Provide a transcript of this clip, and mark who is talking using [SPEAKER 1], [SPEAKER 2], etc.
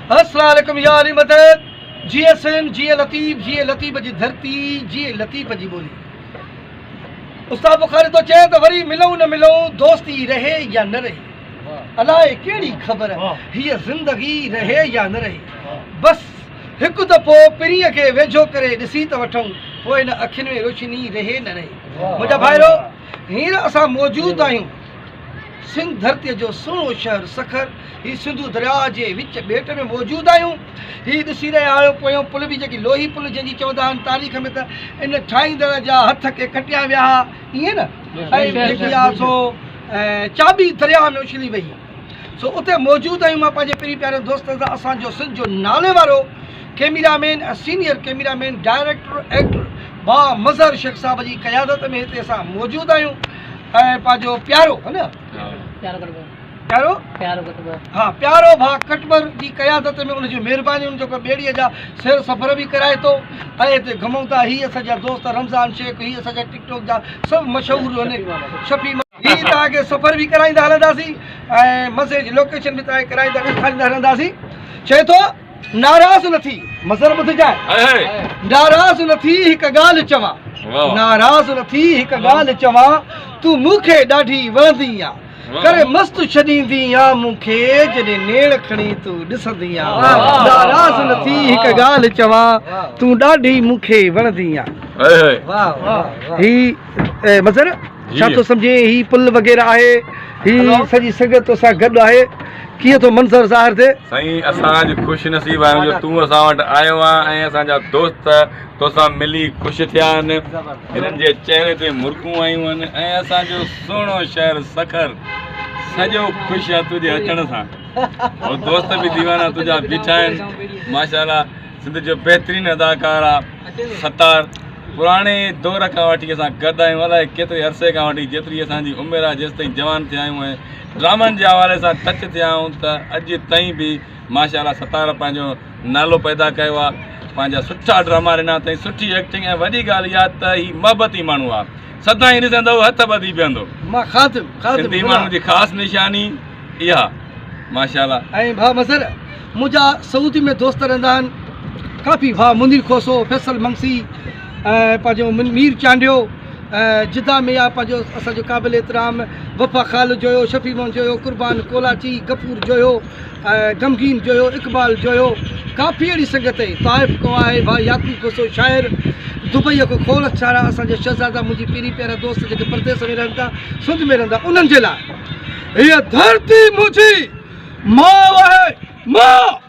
[SPEAKER 1] السلام عليڪم يا علي مدد جيئي سنڌ جيئي لطيف جيئي لطيف جي ڌرتي جيئي لطيف جي ٻولي استاد بخاري ٿو چئي ته وري ملون نه ملون دوستي رهي يا نه رهي الائي ڪهڙي خبر هيء زندگي رهي يا نه رهي بس هڪ دفعو پرينء کي ويجهو ڪري ڏسي ته وٺون پوء نه اکين ۾ روشني رهي نه رهي منهنجا ڀائرو هينئر اسان موجود آهيون سنڌ ڌرتيء جو سهڻو شهر سکر، هي سنڌو درياء جي وچ ٻيٽ ۾ موجود آهيون. هي ڏسي رهيا آهيو پويون پل به جيڪي لوهي پل جنهن جي چوندا آهن تاريخ ۾ ته ان ٺاهيندڙ جا هٿ ڪي ڪٽيا ويا ها ائين نه ۽ جيڪي آهي سو چاٻي درياء ۾ اڇلي وئي سو اتي موجود آهيون مان پنهنجي پرين پيارن دوستن سان اسان جو سنڌ جو نالي وارو camera man ۽ senior camera man director actor ڀاء مظهر شيخ صاحب جي قيادت ۾ هتي اسان موجود آهيون ۽ پنهنجو پيارو ها نه پيارو ها پيارو ڀاء ڪٽبر جي قيادت ۾ ان جون مهربانيون جيڪو ٻيڙي جا سير سفر به ڪرائي ٿو ۽ هتي گهمون ٿا هي اسان جا دوست رمضان شيخ هي اسان جا ٽڪ ٽاڪ جا سڀ مشهور آهن شفيع هي توهان کي سفر به ڪرائيندا هلنداسين ۽ مزي جي لوڪيشن به توهان کي ڪرائيندا ڏيکاريندا هلنداسين چئي ٿو ناراض نه ٿي مظهر ٻڌجانء ناراض نه ٿي هڪ ڳالهه چوان ناراض نه ٿي هڪ ڳالهه چوان تون مون کي ڏاڍي وڻندي آن ڪري مست ڇڏيندي آن مون کي جڏهن نيڻ کڻي تون ڏسندي آن ناراض نه ٿي هڪ ڳالهه چوان تون ڏاڍي مون کي وڻندي آن هي مظهر ڇا ٿو سمجهين هي پل وغيره آهي هي سڄي سنگت توسان گڏ آهي ڪيئن ٿو منظر ظاهر ٿئي.
[SPEAKER 2] سائين اسان اڄ خوش نصيب آهيون جو تون اسان وٽ آيو آهين ۽ اسان جا دوست توسان ملي خوش ٿيا آهن هنن جي چهري تي مرڪون آيون آهن ۽ اسان جو سهڻو شهر سکر سڄو خوش آهي تنهنجي اچڻ سان او دوست به ديوانا تنهنجا بيٺا آهن ماشاءالله سنڌ جو بهترين اداڪار آ ستار پراڻي دور کان وٺي اسان گڏ آهيون الائي ڪيتري عرصي کان وٺي جيتري اسان جي عمر آ جيستائين جوان ٿيا آهيون ۽ ڊرامن جي حوالي سان ٽچ ٿيا آهيون ته اڄ تائين به ماشاء الله ستار پنهنجو نالو پيدا ڪيو آ پنهنجا سٺا ڊراما ڏنا اٿائين سٺي ايڪٽنگ ۽ وڏي ڳالهه اها ته هي محبتي ماڻهو آ سدائين ڏسندو هٿ ٻڌي بيهندو
[SPEAKER 1] مان خادم خادم
[SPEAKER 2] سنڌي ماڻهو جي خاص نشاني اها ماشاءالله.
[SPEAKER 1] ۽ ڀاء مظهر منهنجا سعودي ۾ دوست رهندا آهن ڪافي ڀاء منير کوسو فيصل منگسي ۽ پنهنجو مير چانڊيو ۽ جده ۾ آ پنهنجو اسان جو قابل احترام وفا خالد جويو شفيع محمد جويو قربان ڪولاچي غفور جويو ۽ غمگين جويو اقبال جويو ڪافي اهڙي سنگت اهي طائف کان آهي ڀاء يعقوب کوسو شاعر دبئي کان کوڙ سارا اسان جا شهزادا منهنجي پيري پيارا دوست جيڪي پرديس ۾ رهن ٿا سنڌ ۾ رهن ٿا انهن جي لاء هيء ڌرتي منهنجي ماء آهي ماء.